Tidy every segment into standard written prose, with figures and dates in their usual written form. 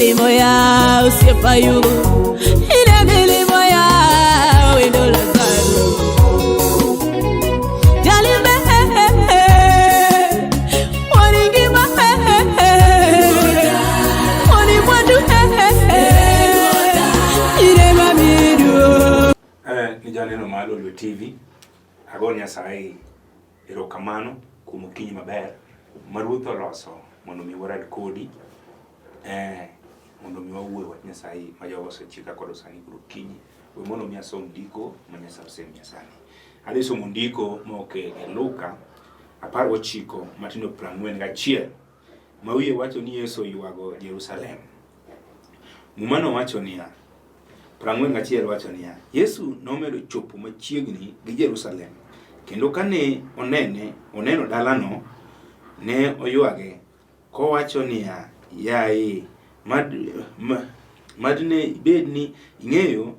milimo ya osiepa Ayubu, ine milimo ya wendo Lazaro. Jalime waningima wani mwandu ine mamidu. Ni janeno mar Lolwe TV, ago Nyasaye erokamano kuom okinyi maber ma Ruoth oloso mondo mi warad kodi mondo mi wawuo e wach Nyasaye ma jogo osechika kod sani kod okinyi. We mondo mi asom ndiko ma Nyasaye osemiya sani. Adhi somo ndiko moke e Luka 19 matindo 41 ma wiye wacho ni Yesu oywago Jerusalem. Muma nowacho niya, 41 wacho niya, Yesu nomedo chopo machiegni gi Jerusalem, kendo kane onene, oneno dalano, ne oywage kowacho niya, Yaye, mad, ma, mad ne bed ni ing'eyo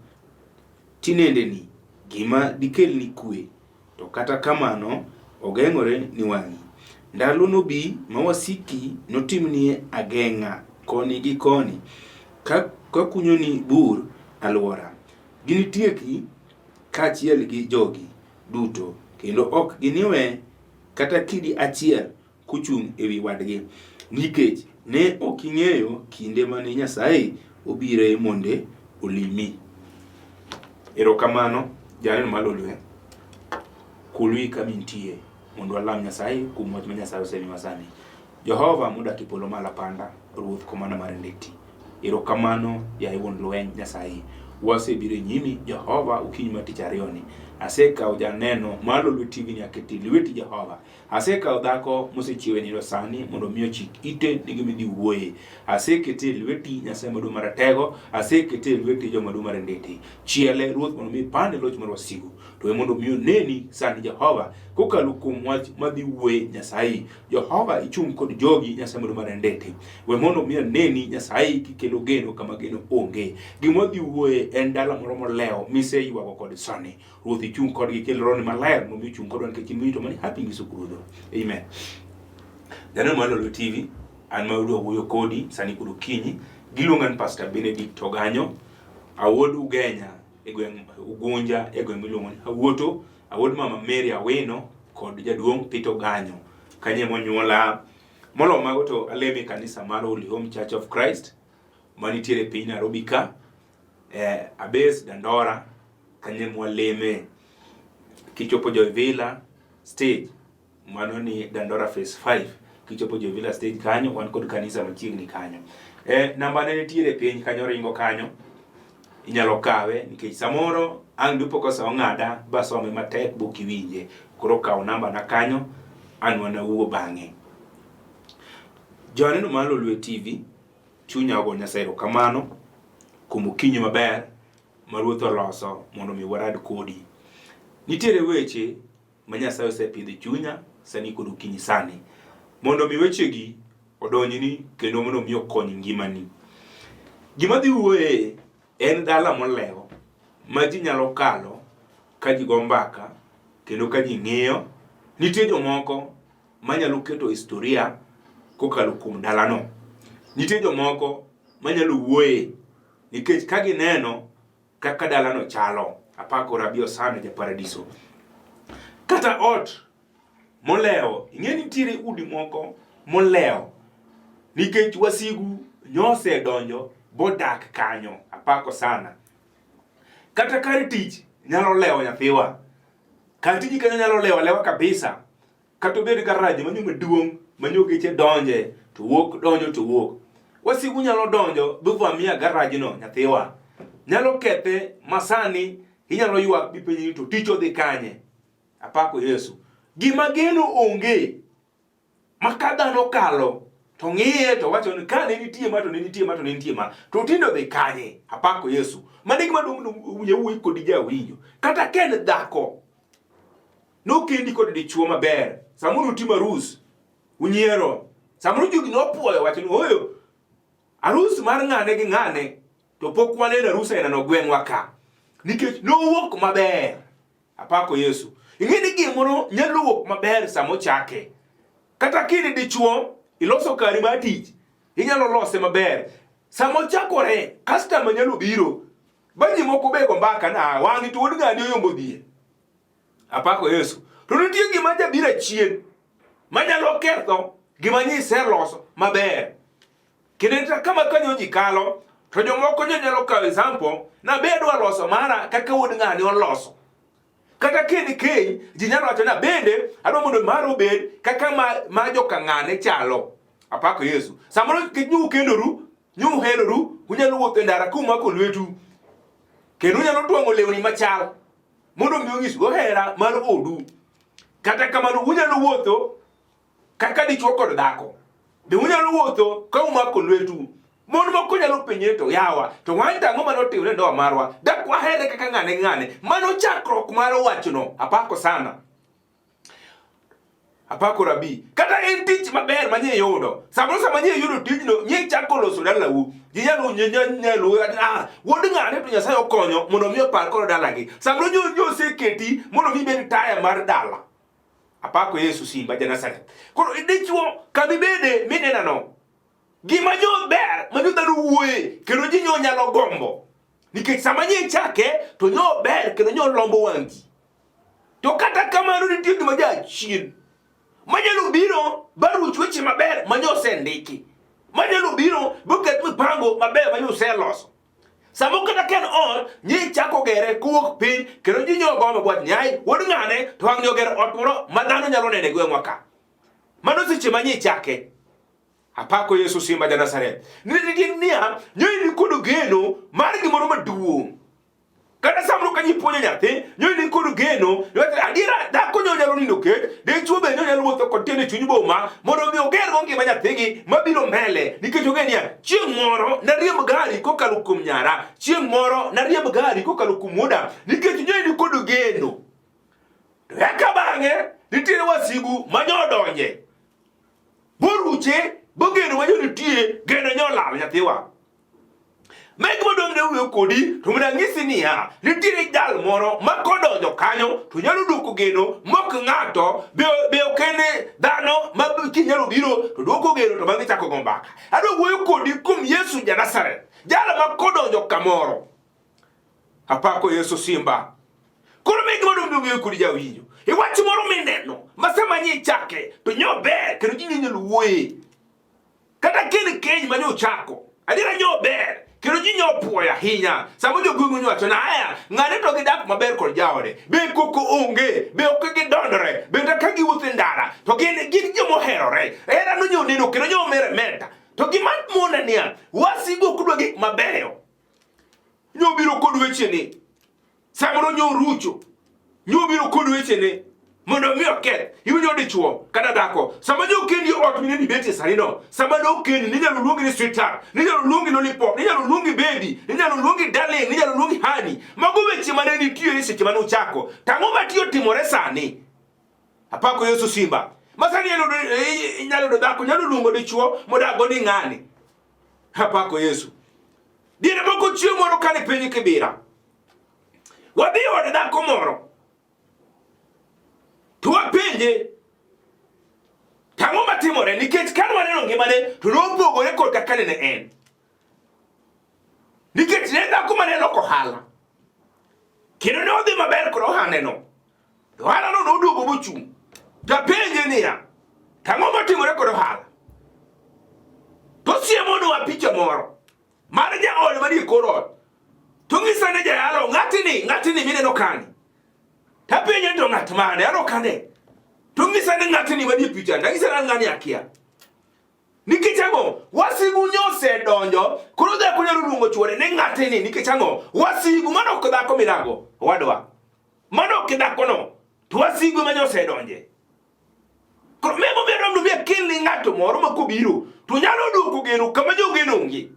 tinendeni gima dikelni kwe, to kata kamano ogeng'ore ni wang'i. Ndalo nobi ma wasiki notimnie ageng'a koni gi koni, ka, ka kunyoni bur alwora. Ginitieki kaachiel gi jogi duto, kendo ok giniwe kata kidi achiel kochung' e wi wadgi, nikech ne ok ing'eyo kinde mane Nyasaye obire mondo olimi. Erokamano janeno mar Lolwe, kulwi kama intie mondo walam Nyasaye kuom wach ma Nyasaye osemiwa sani. Jehova modak e polo malo apanda, Ruoth komanda mar ndeti. Erokamano yaye wuon lweny Nyasaye. Wasebiro e nyimi Jehova okinyi mar tich ariyoni. Asekawo janeno mar Lolwe TV ni akete e lweti Jehova. Asekawo dhako mosechiewo e nindo sani mondo mi ochik ite ni gima idhi wuoye. Asekete e lweti Nyasaye maduong' maratego, asekete e lweti joma duong' marendete. Chiele Ruoth mondo mi ipande loch mar wasigu. To we mondo mi oneni sani Jehova kokalo kuom wach madhi wuoye Nyasaye. Jehova ichung' kod jogi Nyasaye maduong' marendete. We mondo mi oneni Nyasaye kikelo geno kama geno onge. Gima wadhi wuoye en dala moro molewo miseywago kod sani. Ruoth ichung' kodgi kel roho ni maler mondo ochung' kodwa nikech in to mani happy nyiso kuruodho. Amen. Janeno mar Lolwe TV, an ma udwa wuoyo kodi sani kod okinyi. Giluonga ni Pastor Benedict Oganyo, awuod Ugenya e gweng' Ugunja e gweng' miluongo ni Awuoto, awuod Mama Mary Awino kod jaduong' Peter Oganyo. Kanyo ema onyuola. Moloyo mago to alemo e kanisa mar Holy Home Church of Christ manitiere e piny Nairobi ka, Abes Dandora kanyo ema waleme. Kichopo Joy Villa stage, mano ni Dandora phase 5. Kichopo Joy Villa stage kanyo, wan kod kanisa machiegni kanyo. Namba ne nitiere piny kanyo, ringo kanyo, inyalo kawe nikech samoro ang' dipo ka sa ong'ada basome matek bok iwinje. Koro kaw namba na kanyo, an wanawuo bang'e. Joneno mar Lolwe TV, chunya ogo Nyasaye erokamano kuom okinyi maber ma Ruoth oloso mondo mi warad kodi. Nitiere weche ma Nyasaye osepidho e chunya sani kod okinyi sani mondo mi wechegi odonjni kendo mondo mi okony ngimani. Gima dhi wuoye en dala molewo ma ji nyalo kalo ka ji go mbaka kendo ka ji ng'iyo. Nitie jomoko manyalo keto historia kokalo kuom dalano. Nitie jomoko manyalo wuoye nikech ka gineno kaka dalano chalo, apako Rabi Osana ja Paradiso. Kata ot molewo, ing'e nitiere udi moko molewo nikech wasigu nyosedonjo bodak kanyo, apako sana. Kata kar tich nyalo lewo nyathiwa. Kar tiji kanyo nyalo lewo alewa kabisa. Kata obed garaj manyo maduong' manyo geche donje to wuok donjo to wuok. Wasigu nyalo donjo bivamia garajno nyathiwa. Nyalo kethe masani inyalo ywak bipenji ni to tich odhi kanye. Apako Yesu. Gima geno onge ma ka dhano kalo to ng'iye to wacho ni ka ne nitie ma to ne nitie ma to ne nitie ma to tinde odhi kanye. Apako Yesu. Mano e gima duong' wuoyi kodi jawinjo. Kata ka en dhako nokendi kod dichuo maber, samoro utimo arus, unyiero, samoro jogi nopuoyo wacho ni oyo arus mar ng'ane gi ng'ane to pok waneno arus ainano gweng'wa ka nikech nowuok maber. Apako Yesu. Ing'e ni gimoro nyalo wuok maber sama ochake. Kata kini dichuo iloso kari mar tich, inyalo lose maber. Sama ochakore, customer nyalo biro. Ba ji moko be go mbaka na wang'i to wuod ng'ani oyombo dhier. Apako Yesu. To nitie gima jabiro achien manyalo ketho gima nyiseloso maber. Kendo kama kanyo ji kalo to jomoko nyalo kawo example na be adwa loso mara kaka wuod ng'ani oloso. Kata ka en keny, ji nyalo wacho na bende adwa mondo mara obed kaka ma joka ng'ane chalo. Apako Yesu. Samoro nikech nyu ukendoru, nyu uheroru, unyalo wuotho e ndara kumako lwetu. Kendo unyalo twang'o lewni machal mondo mi onyisgo hera mar odu. Kata kamano unyalo wuotho kaka dichwo kod dhako. Be unyalo wuotho ka umako lwetu? Mon moko nyalo penjre to yawa, to wan to ang'o mane otimre e ndoa marwa? Dak wahere kaka ng'ane gi ng'ane. Mano chakruok mar wachno. Apako sana. Apako rabi. Kata en tich maber ma nye yudo. Samoro sama nye yudo tijno, nye chako loso dalau. Ji nyalo nyalo ah, wuod ng'ane to Nyasaye okonyo mondo mi opar kod dalagi. Samoro nyo oseketi mondo mi ibed taya mar dala. Apako Yesu simba ja Nazareth. Koro dichuo kama ibede minena no. Gima nyo ber ma nyo dhano wuoye kendo ji nyo nyalo gombo. Nikech sama nye chake to nyo ber kendo nyo lombo wang' ji. To kata kamano nitie gima jachien manyalo biro baruch weche maber ma nyo osendiki. Manyalo biro boket mipango maber ma nyo oseloso. Samo kata ka en ot, nyi chako gere kowuok piny kendo ji nyo gombo bwach ni ai wuod ng'ane to wang' nyo gero ot moro ma dhano nyalo nene gweng'wa ka. Mano seche ma nyi chake. Apako Yesu simba ja Nazareth. Nitie niya, nyo in kod geno mar gimoro maduong'. Kata samoro ka nyipuonjo nyathi, nyo in kod geno, adiera dhako nyo nyalo nindo kech, dichwo be nyo nyalo wuotho kod tiende chuny boma mondo mi oger go ngima nyathigi mabiro mbele nikech ong'e niya, chieng' moro nariemb gari kokalo kuom nyara, chieng' moro nariemb gari kokalo kuom wuoda nikech nyo in kod geno. To eka bang'e nitiere wasigu ma nyo odonje boruche bogeno ma nyo nitie geno nyo olal nyathiwa. Meg modong' ne wuoyo kodi to mondo anyisi niya, nitiere jal moro ma kodonjo kanyo to nyalo duoko geno mok ng'ato be ok en dhano ma kinyalo biro to duoko geno to bang'e chako go mbaka. Adwa wuoyo kodi kuom Yesu ja Nazareth, jal ma kodonjo kamoro. Apako Yesu simba. Koro meg modong' ne wuoyo kodi jawinjo. E wach moro mineno ma sama nyi chake to nyo ber kendo ji nyalo wuoye. Kata ken keny mane ochako, adiera nyo ber kendo ji nyo puoyo ahinya. Sama jogweng'u nyo wacho na aya, ng'ane to gidak maber kod jaode, be koko onge, be ok gidondore, be kata ka giwuotho e ndara to gin gin joma oherore. Hera no nyo neno kendo nyo mere meta. To gima mona niya, wasigu ok dwa gik mabeyo. Nyo biro kod wecheni Samoro nyo rucho, nyo biro kod wechene mondo mi oketh. Iwinjo dichuo kata dhako, sama nyo okendi ot mineno ibetie sani no, sama ne okendi ninyalo luongi ni sweetheart, ninyalo luongi lollipop, ninyalo luongi baby, ninyalo luongi darling, ninyalo luongi honey. Mago weche mane nitie seche mane uchako. To ang'o matiyo timore sani? Apako Yesu simba. Masani inyalo yudo dhako nyalo luongo dichuo modago ni ng'ani. Apako Yesu. Diere moko chieng' moro kane piny Kibira, wadhi od dhako moro to wapenje tang'o matimore nikech kane waneno ngimane to nopogore kod kaka nene en nikech ne dhako mane loko ohala kendo ne odhi maber kod ohandeno to ohalano noduogo mochung' tapenje niya tang'o matimore kod ohala to osiemonwa picha moro mar jaode manie kor ot to ng'isa ne jayalo ng'atni ng'atni mineno kani tapenje to ng'at mane an ok ane to ng'isa ni ng'atni manie picha tang'isa ni ng'ani akia nikech ang'o wasigu nyosedonjo koro dhako nyalo luongo chuore ni ng'atni nikech ang'o wasigu mano ok dhako milago owadwa mano ok dhakono to wasigu ema nyosedonje Koro me momiyo adwa mondo mi akelni ng'ato moro ma kobiro to nyalo duoko geno kama jogeno onge.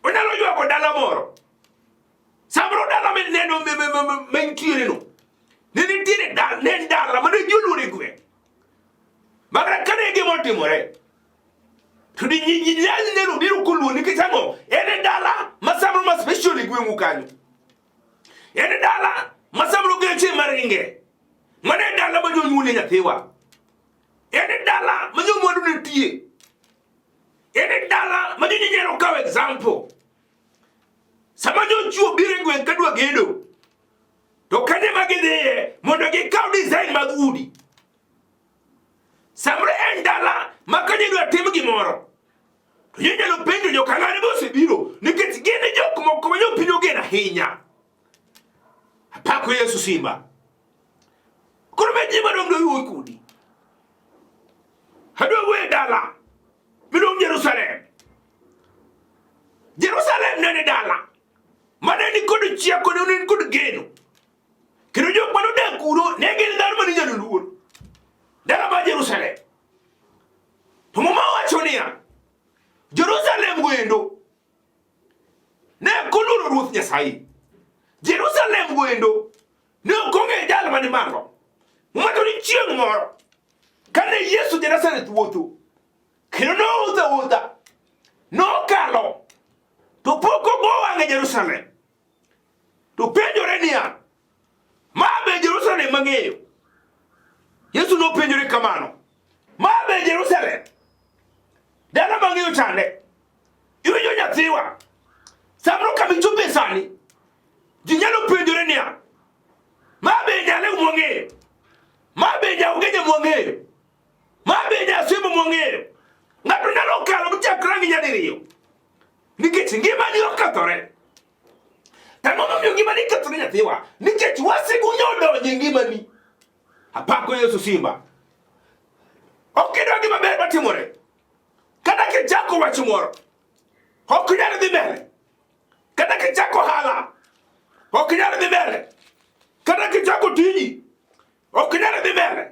Onyalo ywago dala moro. Samoro dala mineno mantiere no. Ne nitiere dala, ne en dala mane ji oluoro e gweng'. Makata kane gima otimore to di nyal neno biro koluor nikech ang'o? En e dala ma samoro ma special e gweng'u kanyo. En e dala ma samoro geche maringe. Mano e dala ma jonyuolie nyathiwa. En e dala ma jomwandu nitie. En e dala ma ji nyalo kawo example. Sama jochiwo biro e gweng' kadwa gedo, to kanye ma gidhiye mondo gikaw design mag udi. Samoro en dala ma ka idwa tim gimoro, to inyalo penjo jokang'ane be osebiro nikech gin e jok moko ma jopiny ogeno ahinya. Apako Yesu Simba. Koro be ji madong' do wuoyi kodi. Adwa wuoyo e dala miluongo Jerusalem. Jerusalem ne ni dala mane ni kod chia kod ne ni kod geno. Kendo jok mane odak kuro ne gin dhano mane inyalo luor. Dala mar Jerusalem. To Muma wacho niya, Jerusalem goendo ne ok oluoro Ruoth Nyasaye. Jerusalem goendo ne ok ong'eyo jal mane malo. Muma wacho ni chieng' moro kane Yesu ja Nazareth wuotho, kendo nowuotho awuotha, nokalo to pok ogo wang'e Jerusalem. To penjore niya, ma be Jerusalem mang'eyo? Yesu nopenjore kamano, ma be Jerusalem? Dala mang'eyo chande. Iwinjo nyathiwa, samoro kama ichope sani, ji nyalo penjore niya, ma be Nyalego mwang'eyo? Ma be Nyaugenya mwang'eyo? Ma be Nyasemo mwang'eyo? Ng'ato nyalo kalo michak rangi nyadiriyo nikech ngimani okethore. Ang'o momiyo ngimani kethore nyathiwa? Nikech wasigu nyodonjo e ngimani. Apako Yesu Simba. Ok idwa gima ber matimore. Kata kichako wach moro, ok nyal dhi mbele. Kata kichako ohala, ok nyal dhi mbele. Kata kichako tiji, ok nyal dhi mbele.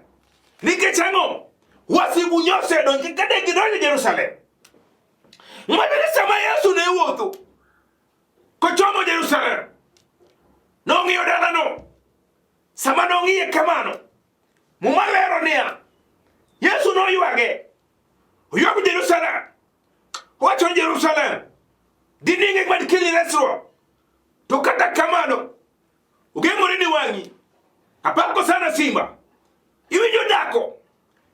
Nikech ang'o? Wasigu nyosedonjo kata gidonjo Jerusalem. Mano ni sama Yesu ne wuotho kochomo Jerusalem, nong'iyo dalano. Sama nong'iye kamano, Muma lero niya, Yesu noywage, oywago Jerusalem, owacho ni Jerusalem, dining'e mad kelni resruok. To kata kamano, ogeng'ore ni wang'i. Apako sana simba. Iwinjo dako,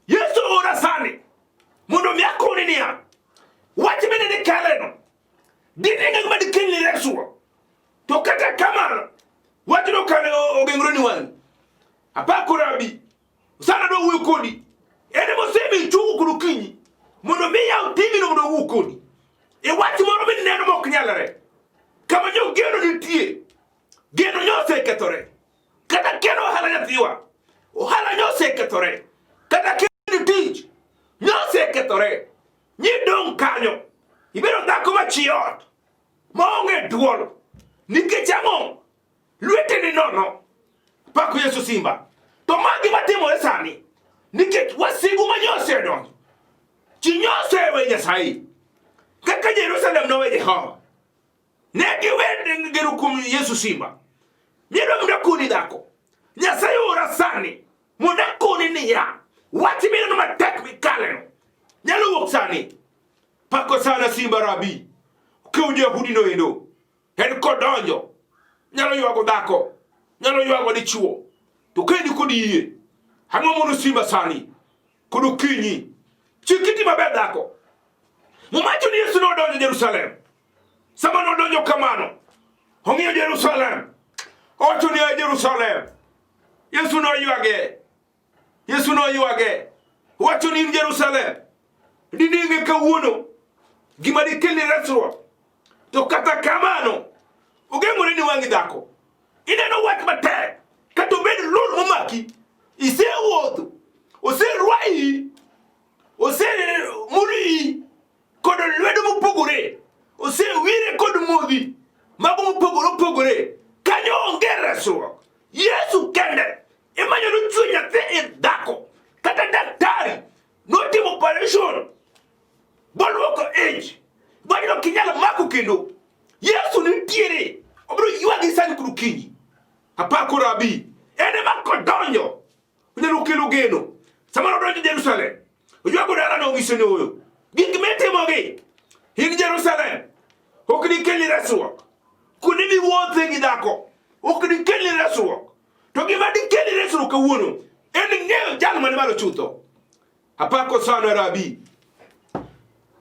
Yesu ora sani mondo mi akoni niya, wach minene ni kaleno, dining'e mad kelni resruok. To kata kamano, wachno kane ogeng'ore ni wang'i. Apako rabi, sana dwa wuoyo kodi. En ema osemiyo ichungo kod okinyi mondo mi yaw timino mondo owuo kodi. E wach moro mineno mok nyalre. Kama jo geno nitie, geno nyo osekethore. Kata keno ohala nyathiwa, ohala nyo osekethore. Kata keno tich, nyo osekethore. Nyidong' kanyo, ibedo dhako ma chi ot, maonge duol. Nikech ang'o? Lweteni nono. Pako Yesu Simba. To magi matimore sani, nikech wasigu ma nyosedonjo, ji nyosewe Nyasaye. Kaka Jerusalem nowe Jehova. Ne giwe gero kuom Yesu Simba. Nyidwa mondo akoni dhako. Nyasaye ora sani mondo akoni niya, wach mineno matek mikaleno nyalo wuok sani. Pako sana Simba Rabi. Okew jo-Yahudi no endo. En kodonjo nyalo ywago dhako, nyalo ywago dichuo. To ka in kod yie, ang'o mondo Simba sani kod okinyi chik iti maber dhako. Muma wacho ni Yesu nodonjo Jerusalem. Sama nodonjo kamano, ong'iyo Jerusalem. Owacho ni a Jerusalem. Yesu noywage. Yesu noywage. Wacho ni in Jerusalem, dining'e kawuono gima dikelni resruok. To kata kamano, ogeng'ore ni wang'i dhako. Ineno wach matek, kata obed lul momaki, isewuotho, oserwayi, osemuli kod lwedo mopogore, osewire kod modhi mago mopogore opogore. Kanyo onge resruok. Yesu kende ema nyalo chwe nyathi e dhako. Kata daktari notimo operation boluoko ich, wachno ok inyal mako kendo. Yesu nitiere, obiro ywagi sani kod okinyi. Apako rabi, en ema kodonjo onyalo kelo geno. Sama nodonjo Jerusalem, oywago dalano ong'iso ni ooyo, gik mitimogi in Jerusalem ok dikelni resruok. Kuonde miwuothe gi dhako ok dikelni resruok. To gima dikelni resruok kawuono en ng'eyo jal man malo chutho. Apako sana rabi.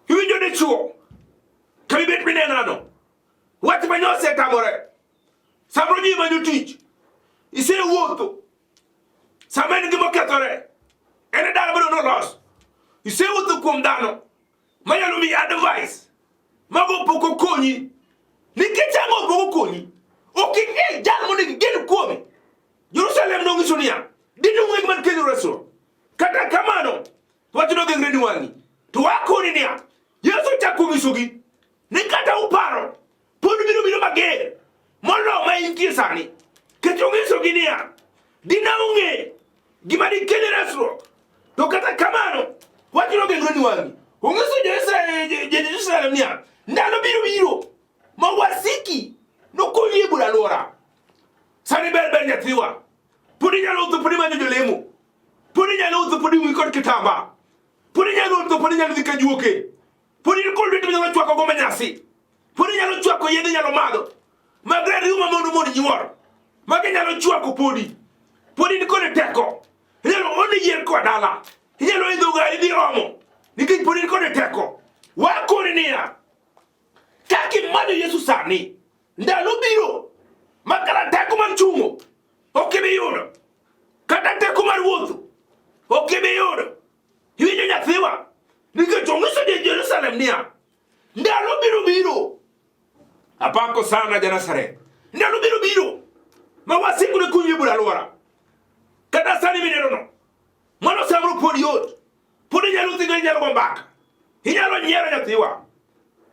Iwinjo dichuo dichuo, kama ibet minenano, wach ma nyosetamore. Samoro ji manyo tich, isewuotho, sama en gima okethore, en e dala madong' nolos. Isewuotho kuom dhano manyalo miyi advice, mago pok okonyi. Nikech ang'o pok okonyi? Ok ing'e jal monego igen kuome. Jerusalem nonyiso niya, dine ung'e gima kelo resruok. Kata kamano, wach nogengre ni wang'i. To wakoni niya, Yesu chako nyisogi ni kata uparo pod biro biro mager molo ma intie sani. Kech onyisogi niya, dine ung'e gima dikel resruok. To kata kamano, wach nogengre ni wang'i. Onyiso Jo-Jerusalem niya, ndalo biro biro ma wasiki nokonyi e bura alwora. Sani ber ber nyathiwa. Pod inyalo wuotho, pod imanyo jolemo. Pod inyalo wuotho, pod iwi kod kitamba. Pod inyalo wuotho, pod inyalo dhi ka juoke. Pod in kod lweti minyalo chwako go manyasi. Pod inyalo chwako yedhe inyalo madho. Magre riuma mondo mondo nyuor. Magi inyalo chwako podi. Pod in kod teko. Inyalo onde yier koa dala. Inyalo idho gari dhi omo. Nikech pod in kod teko. Wakoni niya, kaka imanyo Yesu sani, ndalo biro ma kata teko mar chungo ok ibi yudo, kata teko mar wuotho ok ibi yudo. Iwinjo nyathiwa? Nikech onyiso jo Jerusalem niya, ndalo biro biro, apako sana ja Nazareth, ndalo biro biro ma wasigu ne kunyi e bur alwora. Kata sani minenono, mano samoro pod yot, pod inyalo dhi inyalo go mbaka, inyalo nyiero nyathiwa.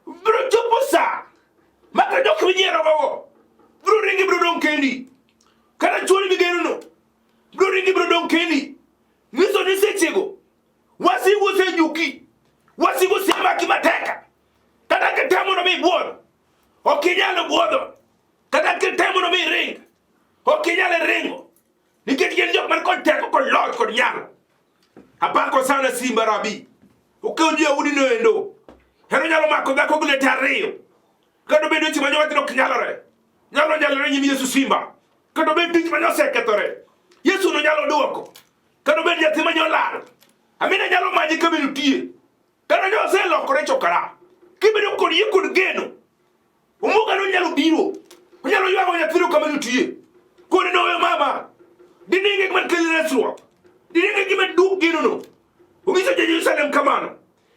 Biro chopo sa ma kata jok minyierogogo biro ringi biro dong' kendi, kata chuori migenono biro ringi biro dong' kendi. Nyiso ni sechego wasigu osejuki, wasigu osemaki mateka, kata kitemo mondo mi ibuodh ok inyal buodho, kata kitemo mondo mi iring ok inyal ringo, nikech gin jok man kod teko kod loch kod nyalo. Apako sana Simba Rabi. Okew jo-Yahudi noendo. Hero nyalo mako dhako gi lwete ariyo. Kata obed weche ma jowachno ok nyalore. Nyalo nyalore nyim Yesu Simba. Kata obed tich ma nyosekethore. Yesu no nyalo duoko. Kata obed nyathi ma nyolal. Amina nyalo manye ka bedo tie. Kata nyoselokore chokara. Kibedo kod yie kod geno. Omuga no nyalo biro. Onyalo ywago nyathino kama nitie. Koni noweyo mama. Dinenge gima kel resruok. Dinenge gima duok genono. Onyiso jo Jerusalem kamano.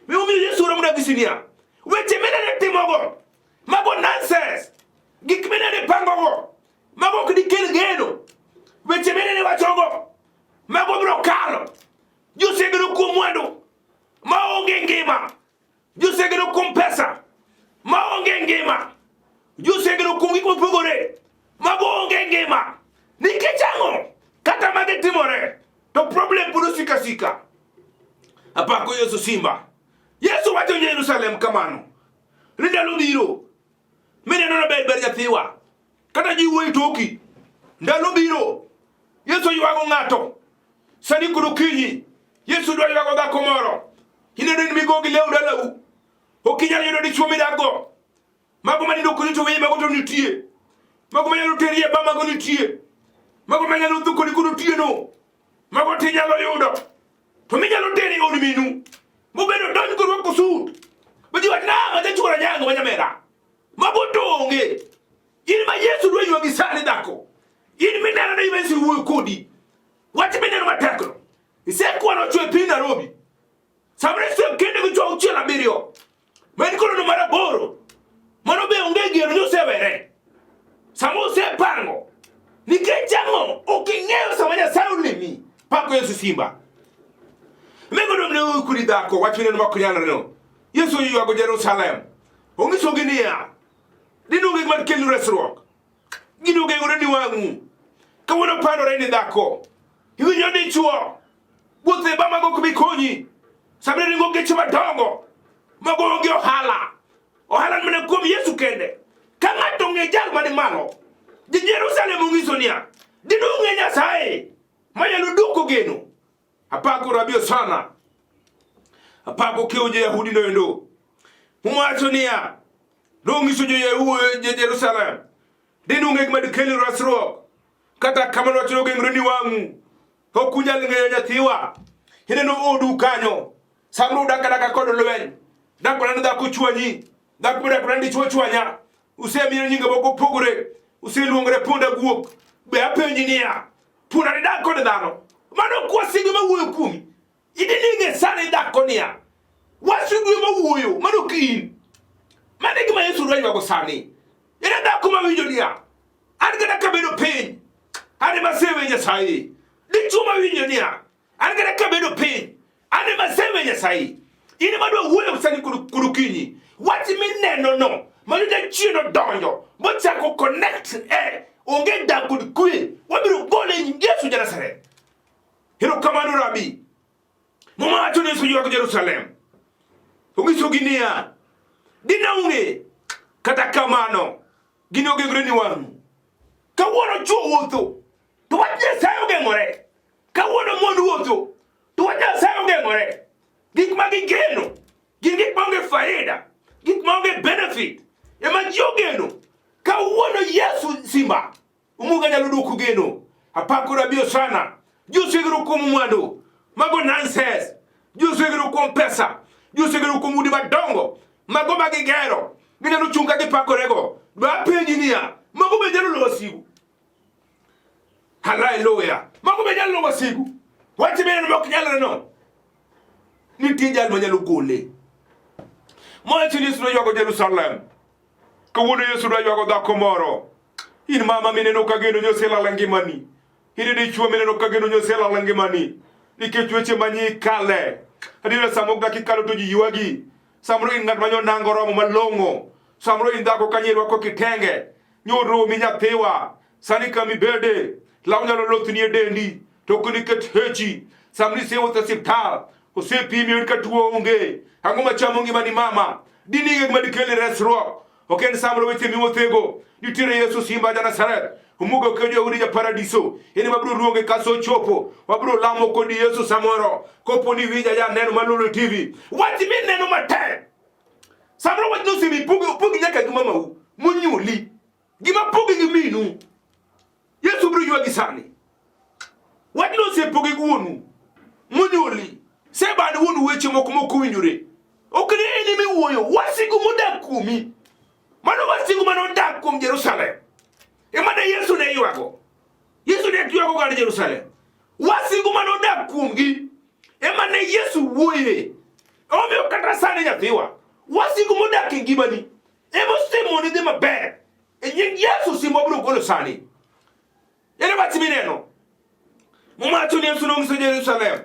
Mi omiyo Yesu oromo na gisinia. Weche minene timogo. Mago nonsense. Gik minene pangogo. Mago ok dikel geno. Weche minene wachogo. Mago biro kalo. Josegeno kuom mwandu. Maonge ngima. Josegeno kuom pesa maonge ngima. Josegeno kuom gik mopogore mago onge ngima. Nikech ang'o? Kata magi timore to problem pod osiko asika. Apako Yesu Simba. Yesu wacho Jerusalem kamano. Ni ndalo biro mineno maber ber nyathiwa kata ji wuoyi toki. Ndalo biro Yesu ywago ng'ato sani kod okinyi. Yesu dwa ywago dhako moro. Ineno in migogi lew dalau. Ok inyal yudo dichwo midakgo. Mago manindo kodi to weye mago to nitie. Mago manyalo teri e ba mago nitie. Mago manyalo dhi kodi kod otieno. Mago to inyalo yudo. To minyalo teri e od minu. Mobedo donj korwako sut. Ba ji wach na ma jachuora nyango ma nyamera. Mago to onge. In ma Yesu dwa ywagi sani dhako. In mineno ni Yesu wuoyo kodi. Wach mineno matekno. Isekwano chwo e piny Nairobi. Samoro isekendo gi chwo auchiel abiriyo. Ma en koro no mar aboro. Mano be onge geno ni osewere. Sama osepango. Nikech ang'o? Ok ing'eyo sama Nyasaye olimi. Pako Yesu Simba. Mego dong' ne kudi dhako wach mineno ma ok nyalre no. Yesu oywago Jerusalem. Onyisogi niya, dinonge gima kel resruok. Gino ogeng'ore ni wang'u. Kawuono parore ni dhako. Iwinjo dichuo. Wuoth e ba mago ok bi konyi. Sama iringo geche madongo. Mago onge ohala. Ohala mana kuom Yesu kende. Ka ng'ato ong'e jal mani malo. Ji Jerusalem onyiso niya, dine ung'e Nyasaye manyalo duoko geno. Apako Rabi Osana. Apako kiewo jo-Yahudi noendo. Muwacho niya, nonyiso jo-Jerusalem, dine ung'e gima dikel resruok. Kata kamano wach nogeng're ni wang'u. Ok unyal ng'eyo nyathiwa. Ineno odu kanyo. Samoro udak adaka kod lweny. Dak mana ni dhako chwanyi, dhako dak mana ni dichwo chwanya. Usemiyo nyinge moko opogore, useluongore punda guok. Be apenji niya, punda didak kod dhano? Mano ok wasigu ema wuoyo kuomi. Idinige sani dhako niya, wasigu ema wuoyo, mano ok in. Mano e gima Yesu dwa ywago sani. Ere dhako mawinjo niya, an kata kabedo piny, an ema asewe Nyasaye. Dichwo mawinjo niya, An kata kabedo piny, an ema asewe Nyasaye. In ema dwa wuoyo sani kod okinyi. Wach mineno no, mano jachien odonjo, mochako connect e onge dak kod kwe, wabiro gole e nying Yesu ja Nazareth. Erokamano Rabi. Muma wacho ni Yesu ywak Jerusalem. Onyisogi niya, dine ung'e, kata kamano, gini ogeng'ore ni wang'u. Kawuono chwo wuotho, to wach Nyasaye ogeng'ore. Kawuono mon wuotho, to wach Nyasaye ogeng'ore. Gik ma gigeno gin gik maonge faida, gik maonge benefit ema ji ogeno. Kawuono Yesu simba, Omuga nyalo duoko geno. Apako Rabi Osana. Ji osegeno kuom mwandu. Mago nonsense. Ji osegeno kuom pesa. Ji osegeno kuom udi madongo. Mago ma gigero. Ginyalo chung' ka gipakorego. Dwa apenji niya, mago be nyalo loyo wasigu? Haleluya. Mago be nyalo loyo wasigu? Wach mineno ma ok nyalre no. Nitie jal manyalo gole. Mowacho ni Yesu noywago Jerusalem. Kawuono Yesu dwa ywago dhako moro. In mama mineno ka geno nyosi lal e ngimani. In dichwo mineno ka geno nyosi lal e ngimani. Nikech weche manyi kale. Adiera samoro dak ikalo to ji ywagi. Samoro in ng'at ma nyonango romo malong'o. Samoro in dhako ka nyirwako kitenge. Nyoromi nyathiwa. Sani kama ibede, law nyalo lothni e dendi, to ok niket hechi. Samni isewuotho e osiptal, osepimi oyud ka tuo onge. Ang'o machamo ngimani mama? Dini ng'e gima dikelni resruok. Ok en samoro weche miwuothego. Nitiere Yesu Simba ja Nazareth. Omuga ok en Yahudi ja Paradiso. En ema biro luonge kaso ochopo. Wabiro lamo kodi Yesu samoro. Kopo ni iwinja janeno mar Lolwe TV. Wach mineno matek. Samoro wach nosemi pogi opogi nyaka gi mamau monyuoli. Gima pogi gi minu. Yesu biro ywagi sani. Wach nosepogi gi wuonu monyuoli. Seband wuonu weche moko mok owinjore. Ok ne en ema iwuoyo, wasigu modak kuomi. Mano wasigu mane odak kuom Jerusalem. Ema ne Yesu ne ywago. Yesu ne ywago oganda Jerusalem. Wasigu mane odak kuomgi ema ne Yesu wuoye. Omiyo kata sani nyathiwa, wasigu modak e ngimani ema osemoni dhi maber. E nying Yesu simba biro golo sani. Ere wach mineno? Muma wacho ni Yesu nonyiso Jerusalem.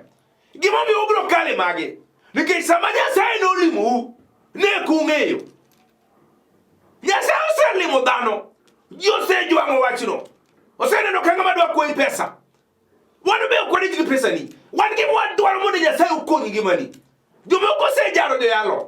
Gimomiyo ubiro kale mage? Nikech sama Nyasaye nolimou, ne ok ung'eyo. Nyasaye oselimo dhano. Ji osejwang'o wachno. Oseneno ka ng'ama dwa kwayi pesa. Wan be ok wadich gi pesani. Wan gima wadwaro mondo Nyasaye okony ngimani. Jomoko osejaro joyalo.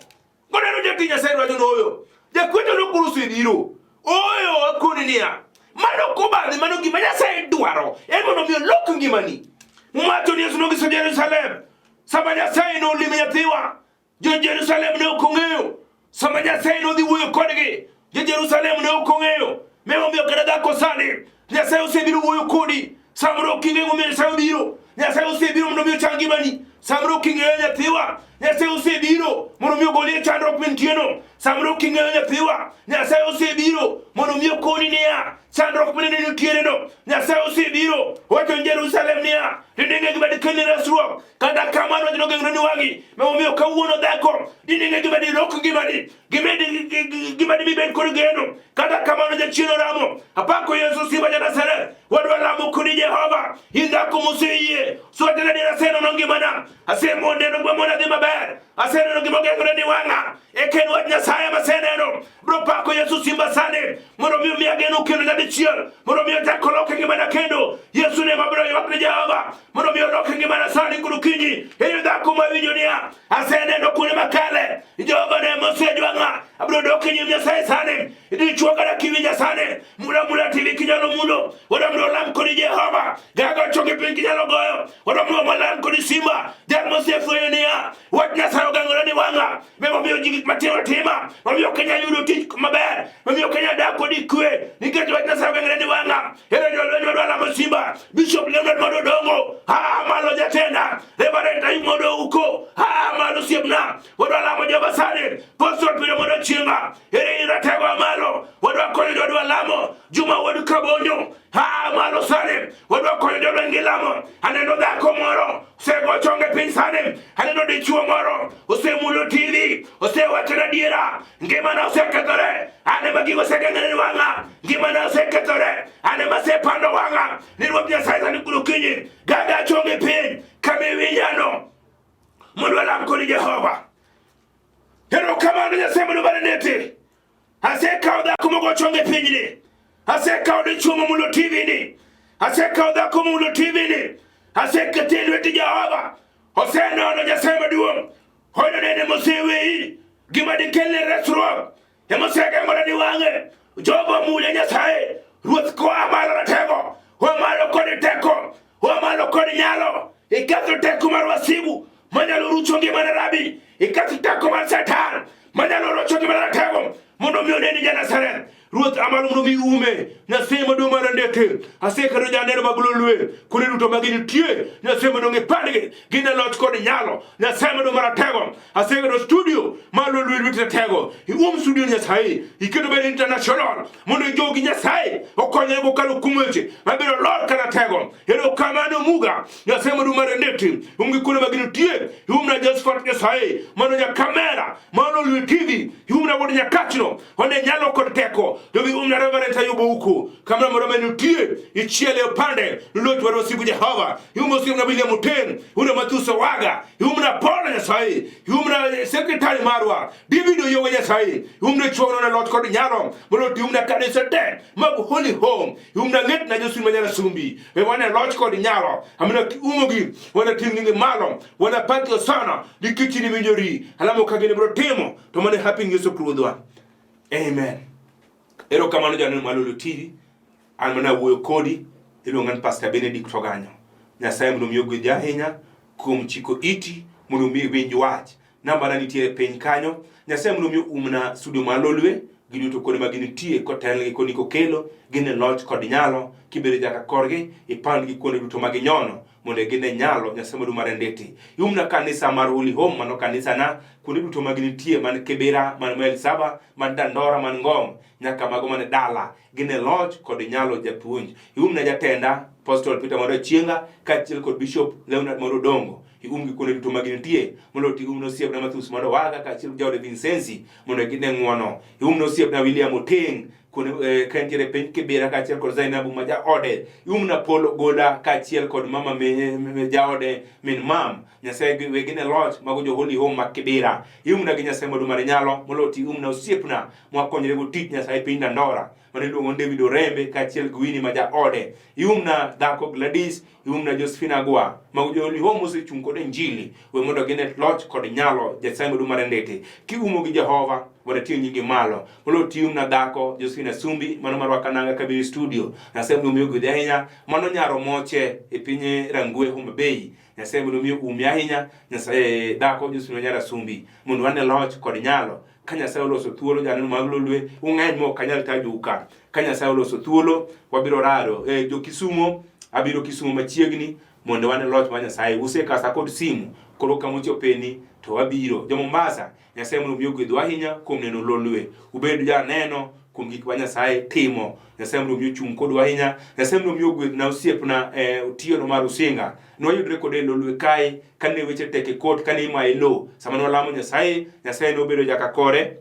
Goneno jatich Nyasaye dwacho ni ooyo. Jakwecho nokoro osebiro. Ooyo akoni niya. Mano ok obadhi, mano gima Nyasaye dwaro. En mondo mi olok ngimani. Muma wacho ni Yesu nonyiso Jerusalem. Sama Nyasaye nolimo nyathiwa, Jo-Jerusalem ne ok ong'eyo. Sama Nyasaye nodhi wuoyo kodgi, Jo-Jerusalem ne ok ong'eyo. Emomiyo kata dhako sani, Nyasaye osebiro wuoyo kodi. Samoro ok ing'eyo momiyo Nyasaye obiro. Nyasaye osebiro mondo mi ochang ngimani. Samoro ok ing'eyo nyathiwa. Nyasaye osebiro mondo mi ogoli e chandruok mintieno. Samoro ok ing'eyo nyathiwa. Nyasaye osebiro mondo mi okoni niya, chandruok mineno nitiere no. Nyasaye osebiro owacho ni Jerusalem niya, dinenge gima dikelni resruok. Kata kamano wach nogeng'ore ni wang'i. Emomiyo kawuono dhako, dinenge gima dilok ngimani. Gima dimibed kod geno. Kata kamano jachien oramo. Apako Yesu Simba ja Nazareth. Wadwa lamo kodi Jehova. In dhako moseyie. Sote na dira aseneno ngimana. Asemoneno gima mona dhi maber. Aseneno gima ogeng'ore ni wang'a. Eka en wach Nyasaye maseneno. Bro pako Yesu Simba sani. Mondo mi omiya geno kendo nyadichiel. Mondo mi ochak olok ngimana kendo. Yesu ne mabiro ywak ne Jehova. Mondo mi olok ngimana sani kod okinyi. In dhako mawinjo niya. Aseneno kuonde makale. Jehova ne mosejwang'a. Abiro dok e nyim Nyasaye sani. Dichwo kata kiwinja sani. Mula mula TV kinyalo mulo. Wadwa mondo walam kodi Jehova. Gago choke piny kinyalo goyo. Wadwa mondo walam kodi Simba. Jal mosefwenyo niya. Wach Nyasaye ogangore ni wang'a. Emomiyo ji gik matindo tima. Omiyo ok anyal yudo tich maber. Omiyo ok anyal dak kodi kwe. Nikech wach Nyasaye ogeng're ni wang'a. Ere jolweny madwa lamo simba. Bishop Leonard Mondo Dongo. Ha malo jatenda. Reverend Ayub Mondo Uko. Ha malo osiepna. Wadwa lamo Jehova sani. Pastor Piro Mondo Chienga. Ere iratego malo. Wadwa konyo jodwa lamo. Juma wuod Kabonyo. Ha malo sani. Wadwa konyo jolweny gi lamo. Aneno dhako moro osego chonge piny sani. Aneno dichuo moro osemulo TV, osewacho adiera. Ngimana osekethore. An ema gigo osegeng'ore ni wang'a. Ngimana osekethore. An ema asepando wang'a. Ni Ruoth Nyasaye sani kulo kinyi. Gaga chonge piny kama iwinjano. Mondo walam kodi Jehova. Erokamano Nyasaye mondo barenete. Asekawo dhako mogo chonge pinyni. Asekawo dichuo momulo TV ni. Asekawo dhako momulo TV ni. Asekete e lweti Jehova. Osenono Nyasaye maduong'. Hono nene moseweyi. Gima dikelne resruok. Emosegeng'ore ni wang'e. Jogo mule Nyasaye. Ruoth koa malo ratego. Oa malo kod teko. Oa malo kod nyalo. Iketho teko mar wasigu manyalo rucho ngimane rabi. Iketho teko mar Satan manyalo rocho ngimane ratego mondo mi oneni ja Nazareth. Ruoth amalo mondo mi ume. Nyasaye maduong' mar andeke. Aseketo janeno mag lolwe kuonde duto ma gintie. Nyasaye maduong' ipandgi. Gin e loch kod nyalo. Nyasaye maduong' maratego. Aseketo studio mar lolwe lwet ratego. Ium studio Nyasaye. Iketo bed international mondo jogi Nyasaye okonyre kokalo kuom weche mabiro lor karatego. Erokamano Muga, Nyasaye maduong' mar Endeti, um gi kuonde ma gintie, iumna Josephat Nyasaye, mano nyakamera, mano Lwe TV, iumna wuod Nyakachno, one nyalo kod teko, jogi umna Reverend Ayubu Uku, kamano moro ma nitie, ichiele opande, luloch war wasigu Jehova, ium osiepna William Oten, iumna Mathusa Waga, iumna Paul Nyasaye, iumna sekretari marwa, David Oyogo Nyasaye, iumna chuono na lot kod nyalo, mondo tiumna kanisa te mag Holy Home, Umna ng'et na Josun manyara sumbi. E wana loch kod nyalo. Amina umogi. Wana ting' nyingi malo. Wana paki osana. Nikech in iwinjori. Alamo ka gini biro timo. To mane happy Yesu Ruodhwa. Amen. Erokamano janeno mar Lolo TV. An mana wuoyo kodi. Iluonga ni Pastor Benedict Oganyo. Nyasaye mondo omi ogwedhi ahinya kuom chiko iti mondo omi iwinj wach. Namba na nitiere piny kanyo. Nyasaye mondo omi oumna studio mar Lolwe giduto kuonde ma gintie kotelnegi kod Nico Kelo gin e loch kod nyalo kibedo jaka korgi ipandgi kuonde duto ma ginyono mondo gine nyalo Nyasaye maduong' mar Endeti. Iumna kanisa mar Holy Home mano kanisa na kuonde duto ma gintie man Kibera, man Mael Saba, man Dandora, man Ngong nyaka mago man dala gin e loch kod nyalo japuonj. Iumna jatenda Apostle Peter Mondo Chienga kaachiel kod Bishop Leonard Mondo Dongo iumgi kuonde duto ma gintie mondo oti iumne osiepna Mathius Mondo Waga kaachiel gi jaode Vincenzi mondo gine ng'wono. Iumne osiepna William Oteng kuonde eh, ka entiere e piny Kibera kaachiel kod Zainabu ma jaode. Iumna Paul Ogola kaachiel kod mama me, me, jaode min mam. Nyasaye we gine loch mago jo Holy Home ma Kibera. Iumna gi Nyasaye maduong' mar nyalo mondo oti iumna osiepna mwakonyre go tich Nyasaye piny Dandora mane iluongo ni David Orembe kaachiel gi Winnie ma jaode. Iumna dhako Gladys, iumna Josephine Agwa, mago jo Holy Home osechung' kod Injili, we mondo gine loch kod nyalo Nyasaye maduong' mar Ndete. Kiumo gi Jehova, mondo ating' nyingi malo. Mondo tiumna dhako Josephine Asumbi, mano marwaka nanga kabiro e studio. Nyasaye mondo omi ogwedhi ahinya. Mano nyaro moche e piny Rangwe Homa Bay. Nyasaye mondo omi oumi ahinya. Nyasaye dhako Josephine Nyara Asumbi, mondo wane loch kod nyalo. Ka Nyasaye oloso thuolo, janeno mag Lolwe, ung'eny ma ok anyal tajou ka. Ka Nyasaye oloso thuolo, wabiro rado. E, jo Kisumo, abiro Kisumo machiegni mondo wane loch mar Nyasaye. Usekasa kod simu, koro kama ochopeni to wabiro. Jo Mombasa, Nyasaye mondo omi ogwedhu ahinya kuom neno Lolwe. Ubed janeno kuom gik ma Nyasaye timo. Nyasaye mondo omi ochung' kodwa ahinya. Nyasaye mondo omi ogwedhna osiepna eh, Otieno mar Usinga. Nwayudre kode e Lolwe kae kane weche tek e kot, kane imaye lowo. Sama nwalamo Nyasaye, Nyasaye nobedo jaka kore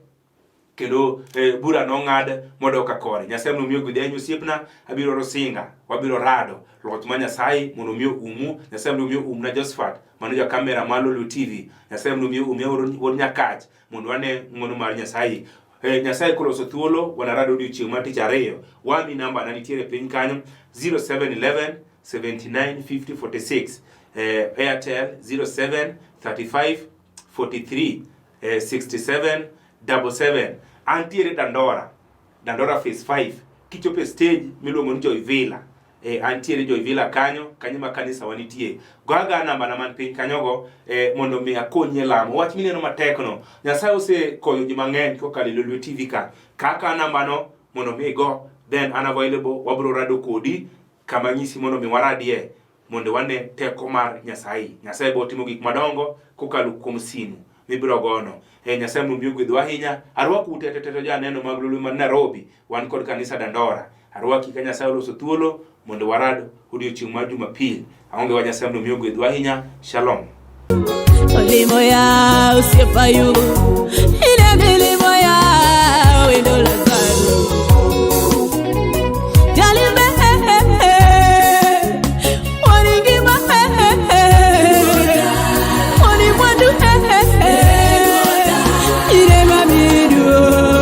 kendo eh, bura nong'ad modok ka kore. Nyasaye mondo omi ogwedhi ahinya osiepna, abiro oro singa, wabiro rado loch ma Nyasaye mondo omi oumu. Nyasaye mondo omi oumna Josephat, mano ja kamera mar Lolwe TV. Nyasaye mondo omi oumi wuod Nyakach mondo wane ng'wono mar Nyasaye. Eh, Nyasaye koloso thuolo wanarad odiochieng' mar tich ariyo. Wami namba na nitiere piny kanyo 0711 79 50 46. Eh, Airtel 07 35 43 67 77. Antiere Dandora, Dandora Phase 5. Kichopo e stage miluongo ni Joy Villa. E, antiere Joy Villa kanyo, kanyo ma kanisa wa nitie. Go aga namba na man piny kanyogo e, mondo mi akonyi e lamo. Wach mineno matekno, Nyasaye osekonyo ji mang'eny kokalo e Lolwe TV ka. Kaka namba no mondo mi igo then an available, wabro rado kodi kama nyisi mondo mi waradie mondo wane teko mar Nyasaye. Nyasaye biro timo gik madongo kokalo kuom simu mibiro gono. E Nyasaye mondo mi ogwedhu ahinya. Arwakou te te te janeno mag Lulu man Nairobi, wan kod kanisa Dandora. Arwaki ka Nyasaye oloso thuolo mondo warad odiochieng' mar Jumapil. Aonge wa Nyasaye mondo mi ogwedhu ahinya. Shalom. Olimo ya osiepa yugo.